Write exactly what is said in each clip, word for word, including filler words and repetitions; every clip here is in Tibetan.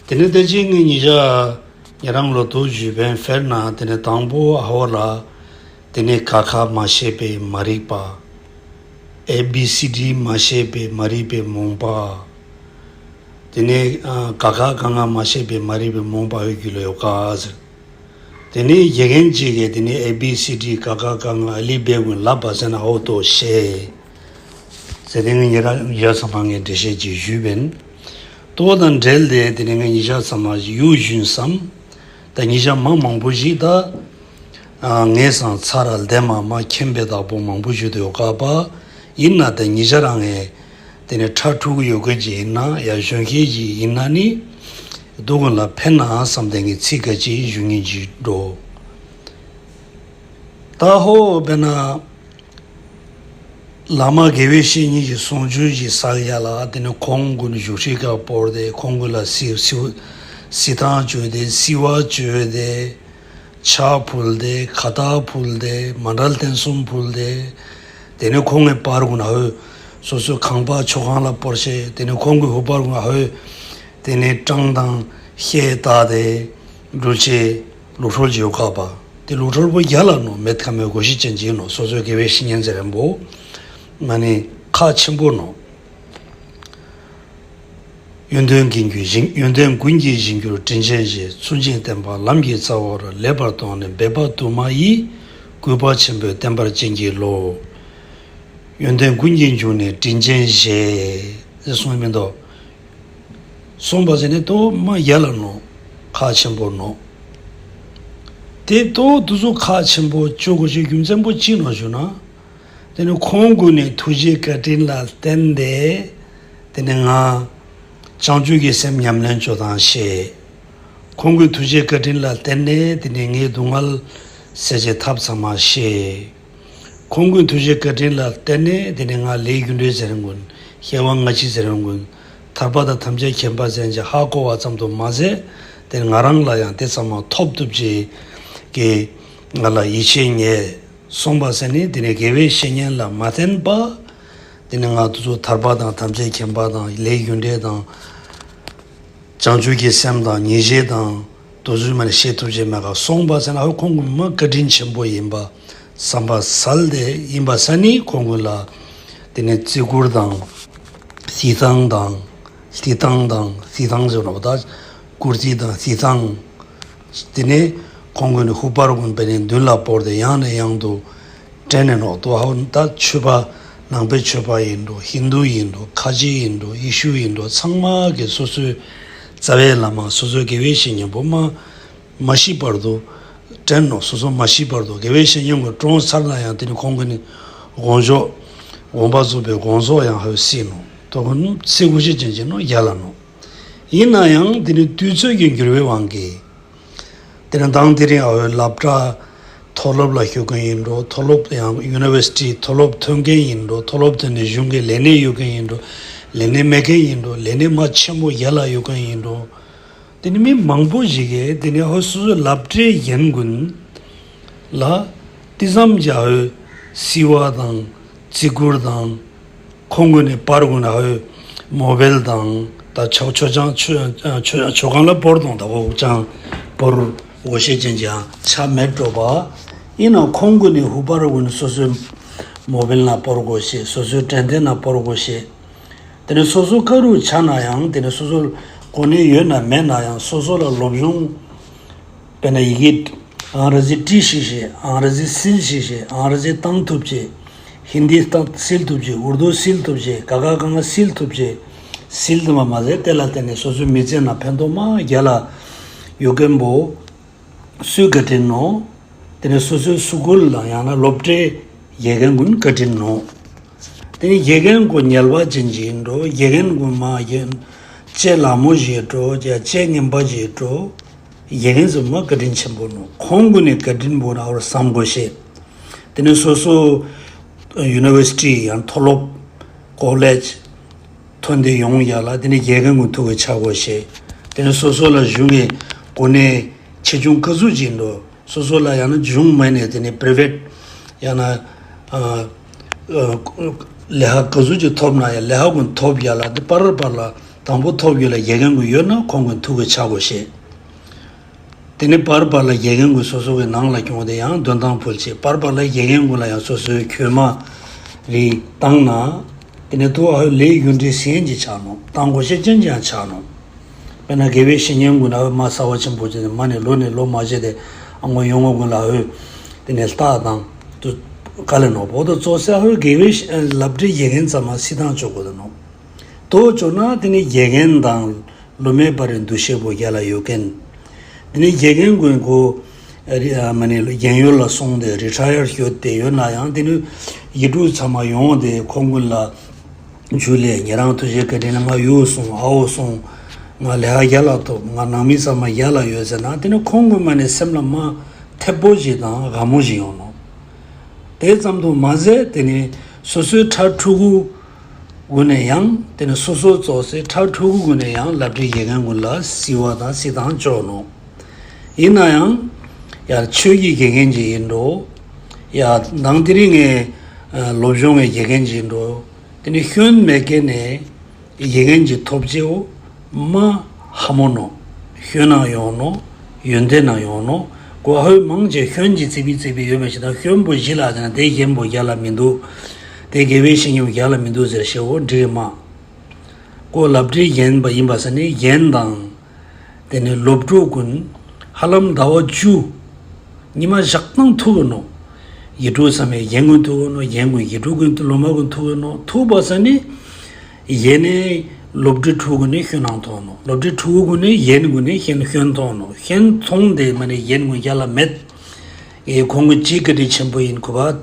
དེ་ནས་དེ་རྗེས་ངས་ཉེ་ཞག་ཉེ་རང་ལོ་ཏོག་ཞུས་པའི་ཕེར་ན་དེ་ནས་དང་པོ་ཨ་ཧོ་ལ། དེ་ནས་ཀ་ཁ་མ་ཤེས་པའི་མ་རིག་པ། ཨེ་བི་སི་ཌི་མ་ཤེས་པའི་མ་རིག་པའི་རྨོངས་པ། དེ་ནས་ཨ་ཀ་ཁ་ག་ང་མ་ཤེས་པའི་མ་རིག་པའི་རྨོངས་པ་ཧོའི་རྒྱུད་ལ་ཡོད་ཀ་ཟེར། དེ་ནས་དགེ་རྒན་གཅིག་གིས་དེ་ནས་ཨེ་བི་སི་ཌི་ཀ་ཁ་ག་ང་ཨ་ལི་བེ་ཀུན་ལབ་པ་ཟེར་ན་ཨོ་ཏོ་ཤེས། ཟེར་ཏེ་ངས་ཉེ་རང་ཡ་ཚང་མ་ངས་འགྲེལ་བཤད་ཅིག་ཞུས་པས། ཏོ་དང་འབྲེལ་ཏེ་དེ་ནས་ངས་ཉེ་ཞག་ཚང་མ་ཞིག་ཡུལ་ཞུན་བསམ། ད་ཉེ་ཞག་མ་མང་པོ་ཞིག་ད། ཨ་ངས་སང་ཚར་ལ་འདས་མ་མ་མཁྱེན་པའི་བདག་པོ་མང་པོ་ཞིག་ཏུ་ཡོད་ཀ་པ། ཡིན་ན་ད་ཉེ་ཞག་རང་ངས། དེ་ནས་ཁྲ་འཁྲུག་གི་ཡོད་མཁན་ཅིག་ཡིན་ན་ཡ་གཞོན་སྐྱེས་ཅིག་ཡིན་ན་ནི། སྡུག་ཀུན་ལ་ཕན་ན་བསམ་དེ་ངས་ཚིག་ཁ་ཅིག་ཞུ་སྙིང་ཅིག་འགྲོ། ད་ཧོ་དཔེར་ན། བླ་མ་དགེ་བའི་བཤེས་གཉེན་གྱི་གསུང་ཆོས་ཀྱི་ས་ཡ་ལ་དེ་ནས་ཁོང་ཀུན་བཞུགས་ཁྲི་ཁ་བོར་ཏེ་ཁོང་ཀུན་ལ་སི་སི་སི་ཐང་བཅོས་ཏེ་སི་བ་བཅོས་ཏེ། ཕྱག་ཕུལ་ཏེ་ཁ་བཏགས་ཕུལ་ཏེ་མཎྜལ་རྟེན་གསུམ་ཕུལ་ཏེ། དེ་ནས་ཁོང་གི་པར་ཀུན་ཨ་ཧོས། སོ་སོའི་ཁང་པ་མཆོད་ཁང་ལ་སྤོར་ཤེས་དེ་ནས་ཁོང་གི་ཧུ་པར་ཀུན་ཨ་ཧོས། དེ་ནས་སྤྲང་དང་ཤེས་བཏགས་ཏེ། འགྲུལ་ཆེ། ལུགས་སྲོལ་ཅིག་ཡོད་ཀ་པ། དེ་ལུགས་སྲོལ་པོ་རྒྱ་ལ་ནོ་མེད་ཁ་མེད་གོ་ཤེས་ཅན་ཅིག་ནོ་སོ་སོའི་དགེ་བའི་བཤེས་གཉེན་ཟེར་རན་པོ། ང་ནི་ཁག་ཆེན་པོ་ནོ། ཡོན་ཏན་ཀུན་གྱི་ཞིང་ཡོན་ཏན་ཀུན་གྱི་ཞིང་གྱུར་དྲིན་ཅན་ཞེས། ཚུལ་བཞིན་བསྟེན་པ་ལམ་གྱི་རྩ་བ་རུ། ལེགས་པར་མཐོང་ནས་འབད་པ་དུ་མ་ཡིས། གུས་པ་ཆེན་པོས་བསྟེན་པར་བྱིན་གྱིས་རློབས། ཡོན་ཏན་ཀུན་གྱི་འབྱུང་གནས་དྲིན་ཅན་ཞེས་གསུངས་མི་འདུག་གསུངས་པ་ཟེར་ནས་ཏོ་མ་ཡ་ལ་ནོ། ཁག་ཆེན་པོ་ནོ། དེ་ཏོ་དུ་ཚོ་ཁག་ཆེན་པོ་བཅོ་དགོས་ཤེས་རྒྱུ་མཚན་པོ་ཅི་ནོ་ཞུ་ན། དེ་ནི་ཁོང་ཀུན་ནས་ཐུགས་རྗེ་བཀའ་དྲིན་ལ་བརྟེན་ཏེ། དེ་ནི་ང་། བྱང་ཆུབ་ཀྱི་སེམས་ཉམས་ལེན་བཅོ་སྟངས་ཤེས། ཁོང་གི་ཐུགས་རྗེ་བཀའ་དྲིན་ལ་བརྟེན་ནས་དེ་ནི་ངའི་སྡུག་བསྔལ་སེལ་བྱེད་ཐབས་ཚང་མ་ཤེས། ཁོང་གི་ཐུགས་རྗེ་བཀའ་དྲིན་ལ་བརྟེན་ནས་དེ་ནི་ང་ལས་རྒྱུ་འབྲས་ཟེར་མཁན་ཀུན། སྐྱེ་བ་སྔ་ཕྱི་ཟེར་མཁན་ཀུན། ཐར་པ་དང་ཐམས་ཅད་མཁྱེན་པ་ཟེར་མཁན་ཅིག་ཧ་གོ་བ་ཙམ་དུ་མ་ཟད། དེ་ནི་ང་རང་ལ་ཡང་དེ་ཚང་མ་ཐོབ་ཐུབ་ཅིག་གི་ང་ལ་ཡིད་ཆེས་རྙེད། སོང་པ་ཟེར་ནི་དེ་ནི་དགེ་བའི་བཤེས་གཉེན་ལ་མ་བརྟེན་པ། དེ་ནི་ང་དུ་ཚོ་ཐར་པ་དང་ཐམས་ཅད་མཁྱེན་པ་དང་ལས་རྒྱུ་འབྲས་དང་། བྱང་ཆུབ་ཀྱི་སེམས་དང་ཉེར་ཞི་དང་དུ་ཚོད་མ་ནི་ཤེས་ཐུབ་ཅེས་མེད་ཀ་སོང་པ་ཟེར་ན་ཨ་ཁོང་ཀུན་མ་བཀའ་དྲིན་ཆེན་པོ་ཡིན་པ་བསམ་པ་སལ་ཏེ་ཡིན་པ་ས་ནི་ཁོང་ཀུན་ལ་དེ་ནི་བརྩི་བཀུར་དང་། བརྩི་སྟངས་དང་། བརྩི་སྟངས་དང་བརྩི་སྟངས་ཟེར་བ་ད་བཀུར་བརྩི་དང་བརྩི་སྟངས། དེ་ནས་ཁོང་ཀུན་ནི་ཧུ་པར་ཀུན་པས་ནི་མདུན་ལ་བོར་ཏེ་ཡང་ནས་ཡང་དུ་དྲན་ནས་ནོག་ཏོ་ཧའོ་ད་ཆོས་པ་ནང་པའི་ཆོས་པ་ཡིན་འགྲོ་ཧིན་དུ་ཡིན་འགྲོ་ཁ་ཆེ་ཡིན་འགྲོ་ཡེ་ཤུ་ཡིན་འགྲོ་ཚང་མ་གི་སོ་སོའི་རྩ་བའི་བླ་མ་སོ་སོའི་དགེ་བའི་བཤེས་གཉེན་པོ་མ་མ་ཤི་བར་དུ་དྲན་ནོག་སོ་སོ་མ་ཤི་བར་དུ་དགེ་བའི་བཤེས་གཉེན་ཀུན་གྲོངས་ཚར་ན་ཡང་དེ་ནི་ཁོང་ཀུན་ནི་དགོངས་ཞོག་དགོངས་པ་རྫོགས་པའི་དགོངས་རྫོགས་ཡང་ཧའོ་སྲིད་ནོག་ཏོ་ཧོ་ནི་སྲིད་དགོས་ཤེས་ཅན་ཅིག་ནོག་རྒྱ་ལ་ནོག་ཡིན་ན་ཡང་དེ་ནི་དུས་ཚོད་ཀྱི་འགྱུར་བའི་དབང་གིས། དེ་ནས་དང་དེ་རིང་ཨ་བོའི་སློབ་གྲྭ་མཐོ་སློབ་ལ་ཞུགས་མཁན་ཡིན་འགྲོ་མཐོ་སློབ་ཡང་ཡུ་ནི་ཝར་སི་ཊི་མཐོ་སློབ་ཐོན་མཁན་ཡིན་འགྲོ་མཐོ་སློབ་དེ་ནས་གཞུང་གི་ལས་གནས་ཡོད་མཁན་ཡིན་འགྲོ་ལས་གནས་མེད་མཁན་ཡིན་འགྲོ་ལས་གནས་མ་ཆེན་པོ་རྒྱ་ལ་ཡོད་མཁན་ཡིན་འགྲོ་དེ་ནི་མི་མང་པོ་ཞིག་གིས་དེ་ནི་ཨ་བོ་སོ་སོའི་སློབ་གྲྭའི་ཡན་ཀུན་ལ་དེ་ཙམ་གྱི་ཨ་བོའི་བརྩི་བ་དང་བརྩི་བཀུར་དང་། ཁོང་ཀུན་ནི་པར་ཀུན་ཨ་བོའི་མོ་བེལ་དང་ད་ཆོ་ཆོ་ཅང་ཆོ་ཆོ་ཆོ་གང་ལ་བོར་དང་ད་བོ་ཅང་བོར་འོ་ཤེས་ཅན་ཅང་ཆ་མེད་འགྲོ་པ། ཡིན་ན་ཁོང་ཀུན་ནི་ཧུ་པར་ཀུན་སོ་སོའི་མོ་བེལ་ན་བོར་དགོས་ཤེས་སོ་སོའི་དྲན་རྟེན་ན་བོར་དགོས་ཤེས། དེ་ནི་སོ་སོ་ཀ་རུ་ཆ་ན་ཡང་དེ་ནི་སོ་སོ་གོ་གནས་ཡོད་ན་མེད་ན་ཡང་སོ་སོ་ལ་སློབ་སྦྱོང་། དཔེར་ན་ཡི་གེ་ཨང་ར་ཛི་བྲིས་ཤེས་ཤེས་ཨང་ར་ཛི་སིལ་ཤེས་ཤེས་ཨང་ར་ཛི་བཏང་ཐུབ་ཅེས། ཧིན་དི་བཏང་སིལ་ཐུབ་ཅེས་ཨུར་དུ་སིལ་ཐུབ་ཅེས་ག་ག་ག་ང་སིལ་ཐུབ་ཅེས། སིལ་ཐུབ་མ་མ་ཟད་དེ་ལ་བརྟེན་ནས་སོ་སོའི་མི་ཚེ་ན་ཕན་ཐོགས་མ་རྒྱ་ལ་ཡོད་མཁན་པོ་སུའི་བཀའ་དྲིན་ནོ། དེ་ནས་སོ་སོའི་སུ་ཀུལ་ལ་ཡང་ན་སློབ་གྲྭའི་དགེ་རྒན་ཀུན་བཀའ་དྲིན་ནོ། དེ་ནས་དགེ་རྒན་ཀུན་ཉལ་བ་ཅན་ཅིག་ཡིན་འགྲོ་དགེ་རྒན་ཀུན་མ་ཡིན། ལྕེ་ལ་མོ་ཞིག་འགྲོ་ཡ་ལྕེ་ངན་པ་ཞིག་འགྲོ། དགེ་རྒན་ཚོ་མ་བཀའ་དྲིན་ཆེན་པོ་ནོ། ཁོང་ཀུན་ནས་བཀའ་དྲིན་པོ་ན་བར་བསམ་དགོས་ཤེས། དེ་ནས་སོ་སོ་ཡུ་ནི་ཝར་སི་ཊི་ཡང་མཐོ་སློབ་ཀོ་ལེཇ་ཐོན་ཏེ་ཡོང་ཡ་ལ་དེ་ནས་དགེ་རྒན་ཀུན་ཐུག་གི་ཆ་དགོས་ཤེས། དེ་ནས་སོ་སོ་ལ་གཞུང་གི་གོ་གནས་ཆེ་ཆུང་ག་ཚོད་ཅིག་འགྲོ། སོ་སོ་ལ་ཡང་ན་གཞུང་མ་ནས་དེ་ནས་པི་རི་ཝེ་ཊི་ཡང་ན་ཨ་ཨ་ལས་ཀ་ག་ཚོད་ཅིག་ཐོབ་ན་ཡང་ལས་ཀ་ཀུན་ཐོབ་ཡ་ལ་དེ་པར་པར་ལ་ དང་པོ་ཐོབ་རྒྱུ་ལ་དགེ་རྒན་ཀུན་ཡོད་ན་ཁོང་ཀུན་ཐུགས་ཀྱི་ཆ་དགོས་ཤེས། དེ་ནས་བར་བར་ལ་དགེ་རྒན་ཀུན་སོ་སོ་གི་ནང་ལ་སྐྱོང་དེ་ཡང་འདོན་ཐང་ཕུལ་ཆེད་བར་བར་ལ་དགེ་རྒན་ཀུན་ལ་ཡང་སོ་སོའི་གྱོད་མ་རིགས་བཏང་ན། དེ་ནས་ཐུགས་ཨ་ཧོད་ལས་རྒྱུ་འབྲས་སེམས་ཀྱི་ཆགས་ནོ་བཏང་དགོས་ཤེས་ཅན་ཅང་ཆགས་ནོ། དཔེར་ན་དགེ་བའི་བཤེས་གཉེན་ཀུན་ཨ་ཧོད་མ་ས་བ་ཆེན་པོ་ཅན་མ་ནས་ལོ་ནས་ལོ་མ་བྱས་ཏེ་ཨ་ངོ་ཡོང་ངོ་ཀུན་ལ་ཨ་ཧོད་དེ་ནས་ལྟ་དང་དུ་ག་ལས་ནོ་བོ་དོ་ཙོ་སེ་ཨ་ཧོད་དགེ་བའི་ལབ་འབྲས་དགེ་རྒན་ཚང་མ་སྲིད་ཐང་ཆོག་གོ་དོ་ནོ། དོ་ཅོ་ན་དེ་ནི་དགེ་རྒན་དང་ལོ་མའི་བར་རི་འདུ་ཤེས་པོ་རྒྱ་ལ་ཡོད་མཁན། དེ་ནི་དགེ་རྒན་ཀུན་གོ་རི་ཨ་མ་ནི་རྒན་ཡོལ་ལ་སོང་སྟེ་རི་ཊ་ཡར་ཤོད་དེ་ཡོད་ན་ཡང་དེ་ནི་ཡིག་འབྲུ་ཚང་མ་ཡོང་སྟེ་ཁོང་ཀུན་ལ་ཇུ་ལེ་ཉེ་རང་ཐུགས་རྗེ་བཀའ་དྲིན་ལ་ང་ཡུལ་སོང་ཨ་འོ་སོང་ང་ལས་ཧ་རྒྱ་ལ་ཐོབ་ང་ནང་མི་ཚང་མ་རྒྱ་ལ་ཡོད་ཟེར་ན་དེ་ནི་ཁོང་ཀུན་མ་ནི་སེམས་ལ་མ་ཐེབ་པོ་ཞིག་དང་དགའ་མོ་ཞིག་ཡོང་ནོ། དེ་ཙམ་དུ་མ་ཟད་དེ་ནི་སོ་སོའི་ཕྲུ་གུ་གུན་ནས་ཡང་དེ་ནི་སོ་སོ་ཙོགས་སེ་ཕྲུ་གུ་གུན་ནས་ཡང་ལབ་འབྲས་དགེ་རྒན་གུན་ལ་བརྩི་བ་དང་བརྩི་སྟངས་ལྕོགས་ནོ། ཡིན་ན་ཡང་ཡར་ཆོས་ཀྱི་དགེ་རྒན་ཅིག་ཡིན་འགྲོ། ཡ་ནང་དེ་རིང་ངས་སློབ་སྦྱོང་གི་དགེ་རྒན་ཅིག་ཡིན་འགྲོ། དེ་ནི་སྐྱོན་མེད་མཁན་ནས་དགེ་རྒན་གྱི་ཐོབ་ཅེའོ་མ་ཧ་མོ་ནོ། ཤོད་ནང་ཡོང་ནོ། ཡོན་ཏན་ནང་ཡོང་ནོ། གོ་ཧོད་མང་ཆེ་ཤོན་གྱི་ཙི་པི་ཙི་པི་ཡོད་པ་ཞིག་དང་ཤོན་པོ་བཞི་ལ་ཟེར་ན་དེ་རྒན་པོ་རྒྱ་ལ་མི་འདུག་དེ་དགེ་བའི་བཤེས་གཉེན་རྒྱ་ལ་མི་འདུག་ཟེར་ཤེ་བོ་འགྲིག་མ། གོ་ལབ་འབྲས་རྒན་པ་ཡིན་པ་ས་ནི་རྒན་དང་། དེ་ནི་སློབ་ཕྲུག་གུན་ཧ་ལམ་ཟླ་བ་བཅུ། ཉི་མ་ཞག་དང་ཐུག་གི་ནོ། ཡིག་འབྲུ་ཚང་མས་རྒན་གུན་ཐུག་གི་ནོ། རྒན་གུན་ཡིག་འབྲུ་གུན་སློབ་མ་གུན་ཐུག་གི་ནོ། ཐུག་པ་ས་ནི། ཡེ་ནས་སློབ་གྲྭའི་ཕྲུ་གུ་ནི་ཤོད་ནང་ཐོག་ནོ། སློབ་གྲྭའི་ཕྲུ་གུ་ནི་ཡེན་གུ་ནི་ཤེན་ཤོན་ཐོག་ནོ། ཤེན་ཐོང་དེ་མ་ནི་ཡེན་གུ་རྒྱ་ལ་མེད། ཨེ་ཁོང་གི་ཅི་བཀའ་དྲིན་ཆེན་པོ་ཡིན་གུ་བ།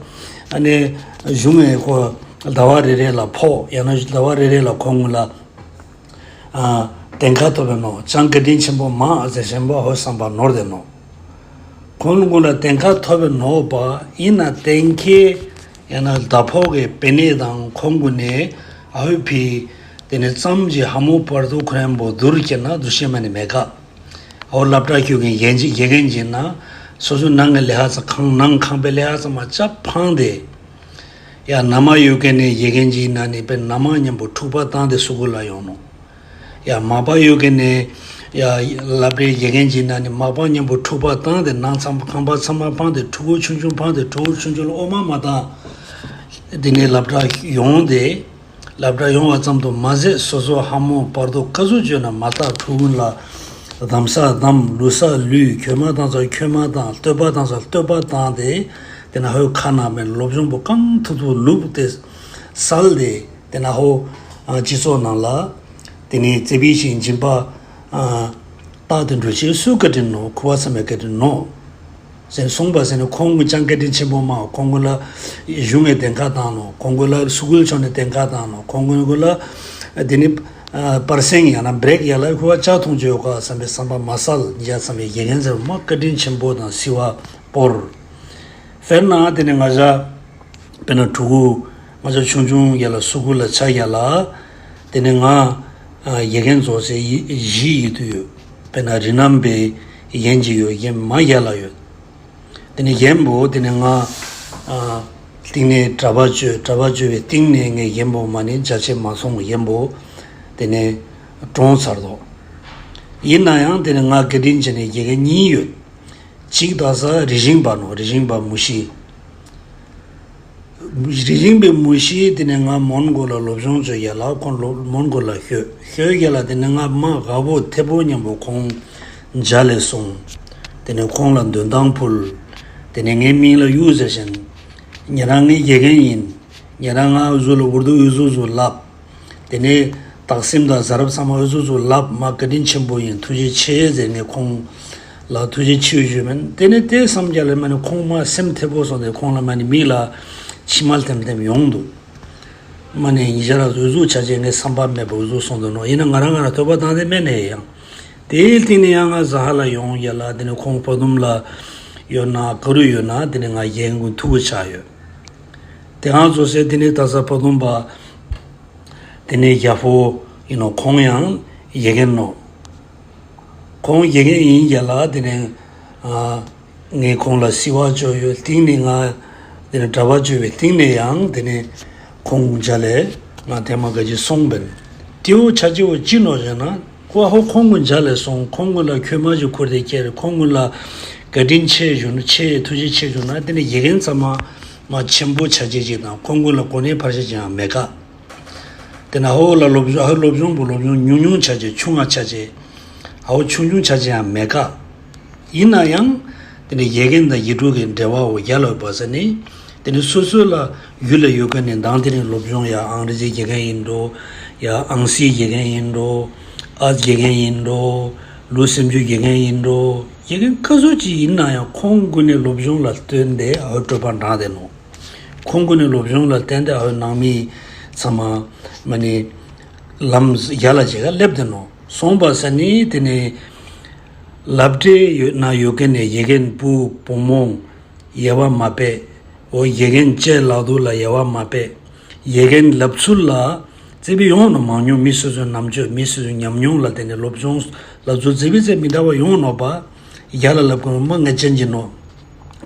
ཨ་ནི་གཞུང་ངས་ཁོ་ཟླ་བ་རེ་རེ་ལ་ཕོག་ཡང་ན་ཟླ་བ་རེ་རེ་ལ་ཁོང་གུ་ལ། ཨ་གདེང་ཁ་ཐོབ་པའི་ནོ། ཅང་བཀའ་དྲིན་ཆེན་པོ་མ་ཨ་ཟེར་ཞེན་པོ་ཧོ་བསམ་པ་ནོར་དེ་ནོ། ཁོང་ལུ་ཀུན་ལ་གདེང་ཁ་ཐོབ་པའི་ནོ་པ་ཡིན་ན་གཏན་འཁེལ་ཡང་ན་ཟླ་ཕོག་གི་པེ་ནེ་དང་ཁོང་གུན་ནས་ཨ་ཧོ་ཕི་དེ་ནས་ཙམ་གྱི་ཧ་མོ་བར་དུ་ཁོ་རན་པོ་བསྡུར་གྱི་ན་བསྡུར་ཤེས་མ་ནི་མེད་ཀ། ཨོ་སློབ་གྲྭ་ཁྱོད་ཀྱི་ཡན་ཅིག་དགེ་རྒན་ཅིག་ན་སོ་སོ་ནང་གི་ལས་ཧ་ཚ་ཁང་ནང་ཁང་པའི་ལས་ཧ་ཚ་མ་ཅབ་ཕང་དེ། ཡ་ན་མ་ཡོད་མཁན་ནས་དགེ་རྒན་ཅིག་ན་ནི་པེ་ན་མ་མཉམ་པོ་འཁྲུག་པ་བཏང་དེ་སུ་གུ་ལ་ཡོང་ནོ། ཡ་མ་པ་ཡོད་མཁན་ནས་ཡ་སློབ་གྲྭའི་དགེ་རྒན་ཅིག་ན་ནི་མ་པ་མཉམ་པོ་འཁྲུག་པ་བཏང་དེ་ནང་ཚང་ཁང་པ་ཚང་མ་ཕང་དེ་ཕྲུ་གུ་ཆུང་ཆུང་ཕང་དེ་ཕྲུ་གུ་ཆུང་ཆུང་ལ་ཨོ་མ་མ་བཏང་། དེ་ནས་སློབ་གྲྭ་ཡོང་དེ། སློབ་གྲྭ་ཡོང་བ་ཙམ་དུ་མ་ཟད་སོ་སོ་ཧ་མོ་བར་དུ་ཀ་ཟུག་བཅོས་ན་མ་དག་ཕྲུ་གུ་ལ་གདམ་ས་གདམ་ལུས་ས་ལུས་གྱོད་མ་བཏང་ས་གྱོད་མ་བཏང་བསྟོད་པ་བཏང་ས་བསྟོད་པ་བཏང་སྟེ་དེ་ན་ཧོའི་ཁ་ན་མེད་སློབ་སྦྱོང་པོ་གང་ཐུབ་ཐུབ་ལུགས་ཏེ་སལ་ཏེ་དེ་ན་ཧོ་སྤྱི་ཚོགས་ནང་ལ་དེ་ནས་རྩེ་བི་ཞིང་སྦྱིན་པ་རྟག་ཏུ་འགྲོ་ཆེད་སུ་བཀའ་དྲིན་ནོ་ཁུ་བ་ཚང་མའི་བཀའ་དྲིན་ནོ། ཟེར་གསུངས་པ་ཟེར་ནས་ཁོང་གི་ཅང་བཀའ་དྲིན་ཆེན་པོ་མ་ཁོང་གི་ལ་གཞུང་ངས་གདེང་ཁ་བཏང་ནོ། ཁོང་གི་ལ་སུ་གུལ་ཆོག་ནས་གདེང་ཁ་བཏང་ནོ། ཁོང་གི་ལ་དེ་ནི་པར་སེང་ཡང་ན་བྲེག་ཡ་ལ་ཁུ་བ་ཅག་ཐུང་ཅོ་ཡོད་ཀ་བསམ་པའི་བསམ་པ་མ་སལ་འཇའ་ཚང་བའི་དགེ་རྒན་ཟེར་མ་བཀའ་དྲིན་ཆེན་པོ་དང་སི་བ་སྤོར། དཔེར་ན་དེ་ནི་ང་ཞ་དཔེར་ན་ཕྲུ་གུ་ང་ཞ་ཆུང་ཆུང་ཡ་ལ་སུ་གུལ་ལ་ཆ་ཡ་ལ་དེ་ནི་ང་དགེ་རྒན་ཚོ་སེ་བཞི་ཡི་དུ་ཡོད། དཔེར་ན་རི་ནམ་པའི་ཡན་གྱི་ཡོད་ཡན་མ་ཡ་ལ་ཡོད། དེ་ནས་རྒན་པོ་དེ་ནས་ང་ཨ་སྟེང་ནས་གྲྭ་པ་བཅོས་གྲྭ་པ་བཅོས་པའི་སྟེང་ནས་ངས་རྒན་པོ་མ་ནི་རྒྱ་ཆེ་མ་སོང་རྒན་པོ་དེ་ནས་གྲོངས་ཚར་དོ། ཡིན་ན་ཡང་དེ་ནས་ང་དགེ་འདུན་ཆེན་ནས་དགེ་རྒན་གཉིས་ཡོད། གཅིག་དག་ས་རི་ཞིང་པ་ནོ་རི་ཞིང་པ་མུ་ཤི། རི་ཞིང་པའི་མུ་ཤི་དེ་ནས་ང་མོན་གོ་ལ་སློབ་སྦྱོང་བཅོས་ཡ་ལ་ཁོང་སློབ་མོན་གོ་ལ་ཤོད་ཤོད་ཡ་ལ་དེ་ནས་ང་མ་དགའ་བོ་ཐེ་བོ་མཉམ་པོ་ཁོང་མཇལ་ལས་སོང་། དེ་ནས་ཁོང་ལ་འདོན་ཐང་ཕུལ། དེ་ནས་ངའི་མིང་ལ་གཡུ་ཟེར་བཞིན། ཉེ་རང་ངའི་དགེ་རྒན་ཡིན། ཉེ་རང་ང་འུ་ཟུ་ལ་འུར་དུ་འུ་ཟུ་ཟུ་ལབ། དེ་ནས་སྟག་སེམས་དང་ཟ་རབ་ཚང་མ་འུ་ཟུ་ཟུ་ལབ་མ་བཀའ་དྲིན་ཆེན་པོ་ཡིན་ཐུགས་རྗེ་ཆེ་ཟེར་ངས་ཁོང་ལ་ཐུགས་རྗེ་ཆེ་ཞུས་མིན་དེ་ནས་དེ་བསམ་རྒྱ་ལ་མ་ནི་ཁོང་མ་སེམས་ཐེ་བོ་སོང་སྟེ་ཁོང་ལ་མ་ནི་མིག་ལ་མཆི་མ་ལྟེམ་ལྟེམ་ཡོང་འདུག་མ་ནི་ཡིན་ཤ་ར་འུ་ཟུ་ཆ་ཆེ་ངས་བསམ་པ་མེད་པ་འུ་ཟུ་སོང་འདུག་ནོ་ཡིན་ན་ང་རང་ང་རང་ཐོས་པ་དང་དེ་མེད་ནས་ཡང་། དེའི་སྟེང་ནས་ཡང་ང་ཟ་ཧ་ལ་ཡོང་ཡ་ལ་དེ་ནས་ཁོང་ཕ་དུམ་ལ་ཡོད་ན་ག་རུ་ཡོད་ན་དེ་ནས་ང་ཡན་གུན་ཐུག་གི་ཆགས་ཡོད། དེ་ང་ཚོ་སེ་དེ་ནས་ད་ས་ཕ་དུམ་པ་དེ་ནས་རྒྱ་ཕོ་ཡིན་ནོ་ཁོང་ཡང་ཡེ་གེན་ནོ། ཁོང་ཡེ་གེན་ཡིན་ཡ་ལ་དེ་ནས་ངས་ཁོང་ལ་སི་བ་བཅོ་ཡོད་སྟེང་ནས་ང་དེ་ནས་གྲྭ་པ་བཅོ་བའི་སྟེང་ནས་ཡང་དེ་ནས་ཁོང་མཇལ་ལས་ང་དེ་མ་ག་ཅི་སོང་བན། དེའུ་ཆ་ཅེའུ་ཅི་ནོ་ཟེར་ན། ཁོ་ཧོ་ཁོང་གུན་མཇལ་ལ་སོང་། ཁོང་གུན་ལ་ཁྱོད་མ་ཞིག་ཁུར་ཏེ་ཁྱེར། ཁོང་གུན་ལ་བཀའ་དྲིན་ཆེ་ཞུ་ན། ཆེ་ཐུགས་རྗེ་ཆེ་ཞུ་ན། དེ་ནི་ཡི་གེན་ཚང་མ་མ་ཆེན་པོ་ཆ་ཅེ་ཅིག་དང་། ཁོང་གུན་ལ་གོ་གནས་འཕར་ཆ་ཅིག་ཡང་མེད་ཀ། དེ་ན་ཧོ་ལ་སློབ་སྦྱོང་ཧོ་སློབ་སྦྱོང་པོ་སློབ་སྦྱོང་ཉུང་ཉུང་ཆ་ཅེ་ཆུང་ང་ཆ་ཅེ་ཧོ་ཆུང་ཆུང་ཆ་ཅེ་ཡང་མེད་ཀ། ཡིན་ན་ཡང་། དེ་ནི་ཡི་གེན་དང་ཡིག་འབྲུ་གི་འབྲེལ་བའོ་རྒྱ་ལ་ཡོད་པ་ས་ནི། དེ་ནི་སོ་སོ་ལ་ཡུལ་ལ་ཡོད་མཁན་ནི་མདང་དེ་རིང་སློབ་སྦྱོང་ཡ་ཨང་རེ་ཟི་དགེ་རྒན་ཡིན་འགྲོ། ཡ་ཨང་སི་དགེ་རྒན་ཡིན་འགྲོ། ཨ་དགེ་རྒན་ཡིན་འགྲོ། ལུས་སེམས་རྒྱུད་དགེ་རྒན་ཡིན་འགྲོ། དགེ་རྒན་ག་ཚོད་ཅིག་ཡིན་ན་ཡང་ཁོང་གུན་ནི་སློབ་སྦྱོང་ལ་བརྟེན་ཏེ་ཨ་བོ་གྲོད་པ་འགྲངས་ཏེ་ནོ། ཁོང་གུན་ནི་སློབ་སྦྱོང་ལ་བརྟེན་ཏེ་ཨ་བོ་ནང་མི་ཚང་མ་མ་ནི་ལམ་རྒྱ་ལ་བྱེད་ཀ་སླེབས་ཏེ་ནོ། སོང་པ་ས་ནི་དེ་ནི་ལབ་འདྲེ་ཡོད་ན་ཡོད་མཁན་ནི་ཡི་གེན་བུ་བུ་མོ་ཡལ་བ་མ་བྱེད། འོ་ཡི་གེན་ལྕེ་ལག་དུ་ལ་ཡལ་བ་མ་བྱེད། ཡི་གེན་ལབ་ཚུལ་ལ་བརྩེ་བའི་ཡོང་ནོ། མང་ཉུང་མི་སོ་སོའི་རྣམ་དཔྱོད་མི་སོ་སོའི་ཉམས་མྱོང་ལ་བརྟེན་ནས་སློབ་སྦྱོང་ལབ་ཚུལ་བརྩེ་བའི་བརྩེ་མི་འདྲ་བ་ཡོང་ནོ་པ། རྒྱ་ལ་ལབ་དགོས་མ་ངས་ཅན་གྱི་ནོ།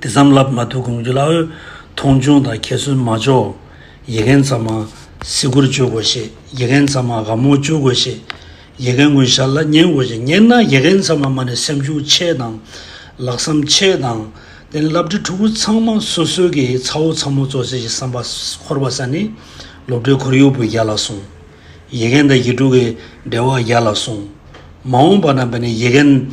དེ་ཙམ་ལབ་མ་ཐུབ་གོང་ཇི་ལ་འོས། མཐོང་ཆུང་དང་ཁྱད་གསོད་མ་ཆོག། ཡི་གེན་ཚང་མ་སི་ཀུར་བཅོ་དགོས་ཤེས། ཡི་གེན་ཚང་མ་དགའ་མོ་བཅོ་དགོས་ཤེས། ཡི་གེན་ཀུན་ཞར་ལ་ཉན་དགོས་ཤེས། ཉན་ན་ཡི་གེན་ཚང་མ་མ་ནས་སེམས་ཤུགས་ཆེ་དང་། ལྷག་བསམ་ཆེ་དང་། དེ་ནས་སློབ་གྲྭའི་ཕྲུ་གུ་ཚང་མ་སོ་སོའི་གི་ཚ་བོ་ཚ་མོ་ཚོ་ཟེར་གྱི་བསམ་པ་འཁོར་བ་ས་ནི། སློབ་གྲྭའི་ཁོར་ཡུག་པོ་རྒྱ་ལ་སོང་། ཡི་གེན་དང་ཡིག་འབྲུ་གི་འབྲེལ་བ་རྒྱ་ལ་སོང་། མ་འོངས་པ་ན་བ་ནི་ཡི་གེན་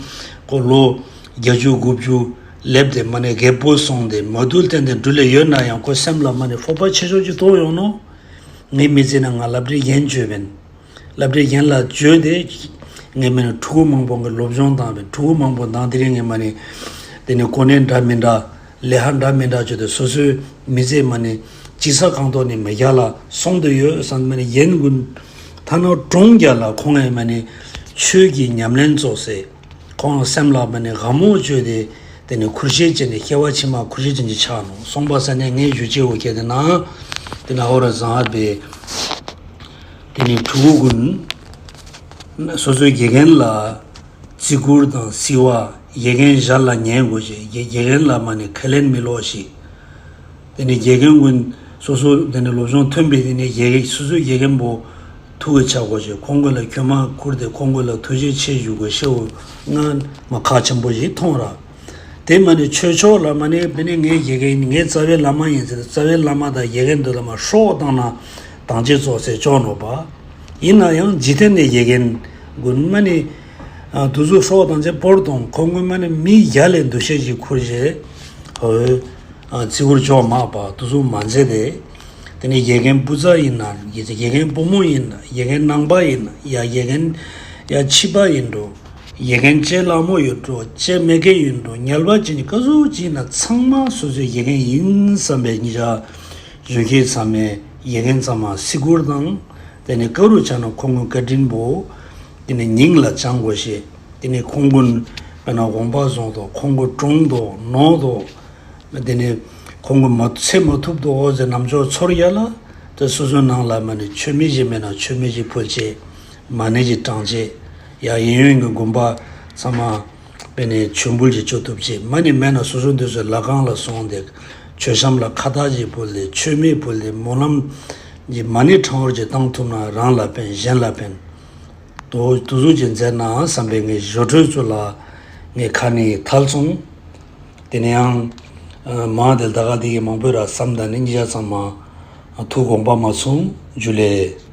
ཁོ་ལོ་བརྒྱད་ཅུ་དགུ་བཅུ་སླེབས་ཏེ་མ་ནས་རྒད་པོ་སོང་སྟེ་མ་དུལ་བསྟན་ཏེ་འགྲུལ་ལེ་ཡོད་ན་ཡང་ཁོ་སེམས་ལ་མ་ནས་སྤོབས་པ་ཆེ་ཤོས་ཅིག་རྟོགས་ཡོང་ནོ། ངའི་མི་ཚེ་ན་ང་སློབ་གྲྭའི་ཡན་བཅོས་བན། སློབ་གྲྭའི་ཡན་ལ་བཅོས་ཏེ། ངའི་མི་ནི་ཕྲུ་གུ་མང་པོ་གི་སློབ་སྦྱོང་བཏང་བན། ཕྲུ་གུ་མང་པོ་དང་དེ་རིང་ངའི་མ་ནི། དེ་ནི་གོ་གནས་འདྲ་མི་འདྲ། ལས་ཧ་འདྲ་མི་འདྲ་བཅོས་ཏེ་སོ་སོའི་མི་ཚེ་མ་ནི་ཅི་ས་གང་ཐོག་ནས་མི་རྒྱ་ལ་སོང་དུ་ཡོད་བསམ་མ་ནི་ཡན་ཀུན། ཐ་ན་གྲོང་རྒྱ་ལ་ཁོང་ངའི་མ་ནི་ཆོས་ཀྱི་ཉམས་ལེན་ཚོགས་སེ། ཁོང་སེམས་ལ་མ་ནི་དགའ་མོ་བཅོས་ཏེ་དེ་ནི་ཁུར་ཤེས་ཅན་ནི་སྐྱེ་བ་ཕྱི་མ་ཁུར་ཤེས་ཅན་གྱི་ཆགས་ནོ། སོང་པ་ས་ནས་ངས་ཞུ་ཅེས་འོ་ཁྱེད་དེ་ན། དེ་ན་ཧོ་ར་བཟང་ཨ་བེ། དེ་ནི་ཕྲུ་གུ་ཀུན་སོ་སོའི་དགེ་རྒན་ལ་བརྩི་བཀུར་དང་བརྩི་བ། ཡི་གེན་ཞར་ལ་ཉན་དགོས་ཤེས། དགེ་དགེ་རྒན་ལ་མ་ནི་ཁས་ལེན་མི་ལོག་ཤེས། དེ་ནི་དགེ་རྒན་ཀུན་སོ་སོ་དེ་ནི་སློབ་སྦྱོང་ཐོན་པའི་དེ་ནི་དགེ་རྒན་སོ་སོའི་དགེ་རྒན་པོ་ཐུག་གི་ཆ་དགོས་ཤེས། ཁོང་ཀུན་ལ་གྱོད་མ་ཁུར་ཏེ་ཁོང་ཀུན་ལ་ཐུགས་རྗེ་ཆེ་ཞུ་དགོས་ཤེས་འོ་ང་མ་ཁག་ཆེན་པོ་ཞིག་མཐོང་ར། དེ་མ་ནི་ཆོས་ཕྱོགས་ལ་མ་ནི་མི་ནི་ངའི་དགེ་རྒན་ངའི་རྩ་བའི་བླ་མ་ཡིན་ཟེར། རྩ་བའི་བླ་མ་དང་དགེ་རྒན་དུ་ལ་མ་ཧྲོག་བཏང་ན་དང་ཅེ་ཙོག་སེ་ཅོག་ནོ་པ། ཡིན་ན་ཡང་འཇིག་རྟེན་ནས་དགེ་རྒན་ཀུན་མ་ནི་དུ་ཟུ་ཧྲོག་དང་ཅེ་པོར་དང་ཁོང་ཀུན་མ་ནི་མི་རྒྱ་ལས་འདུ་ཤེས་ཀྱི་ཁུར་བཞེས། ཨོ། ཨ་བརྩི་བཀུར་ཅོག་མ་པ་དུ་ཟུ་མ་མཛད་དེ། དེ་ནི་དགེ་རྒན་བུ་ཚ་ཡིན་ན་དགེ་དགེ་རྒན་བུ་མོ་ཡིན་ན་དགེ་རྒན་ནང་པ་ཡིན་ན་ཡ་དགེ་རྒན་ཡ་ཕྱི་པ་ཡིན་འགྲོ། དགེ་རྒན་ལྕེ་ལྷག་མོ་ཡོད་འགྲོ་ལྕེ་མེད་མཁན་ཡིན་འགྲོ་ཉལ་བ་ཅན་གྱི་ཀ་ཟུག་ཅིག་ན་ཚང་མ་སོ་སོའི་དགེ་རྒན་ཡིན་བསམ་པའི་ཉིན་ཞག་གཞོན་སྐྱེས་ཚང་མས་དགེ་རྒན་ཚང་མ་བརྩི་བཀུར་དང་། དེ་ནི་ཀ་རུ་ཆ་ན་ཁོང་གི་བཀའ་དྲིན་པོ། དེ་ནི་སྙིང་ལ་བཅངས་དགོས་ཤེས། དེ་ནི་ཁོང་ཀུན་དཔེར་ན་དགོངས་པ་བཟུང་དོ་ཁོང་ཀུན་དྲུང་དོ་ནོར་དོ། དེ་ནི་ཁོང་ཀུན་མ་ཚེ་མ་ཐུབ་དོ་འོ་ཟེར་རྣམ་ཅོག་ཚོར་ཡ་ལ། དེ་སོ་སོའི་ནང་ལ་མ་ནི་མཆོད་མེ་ཞིག་མེད་ན་མཆོད་མེ་ཞིག་ཕུལ་ཅེས། མ་ཎི་ཞིག་བགྲང་ཅེས། ཡ་ཡིན་ཡོན་གྱི་དགོན་པ་ཚང་མ། དཔེ་ནས་མཆོད་འབུལ་གྱི་ཅོ་ཐུབ་ཅེས་མ་ནི་མེད་ན་སོ་སོ་འདི་ཚོའི་ལྷ་ཁང་ལ་སོང་སྟེ་མཆོད་བཤམས་ལ་ཁ་བཏགས་ཀྱི་ཕུལ་ཏེ་མཆོད་མེ་ཕུལ་ཏེ་སྨོན་ལམ་གྱི་མ་ནི་ཕྲེང་བ་ཅིག་བཏང་ཐུབ་ན་རང་ལ་ཕན་གཞན་ལ་ཕན། དོ་དུ་ཟུག་ཅིག་མཛད་ན་བསམ་པའི་ངའི་ཞོ་འཕྲུལ་ཚོ་ལ་ངའི་ཁ་ནས་ཐལ་སོང་། དེ་ནས་ཡང་མ་དེ་ད་ག་དེ་གི་མང་པོས་ར་བསམ་ད་ནི་ཉིད་ཅག་ཚང་མ་ཐུགས་དགོངས་པ་མ་ཚོམས་རྒྱུ་ལས།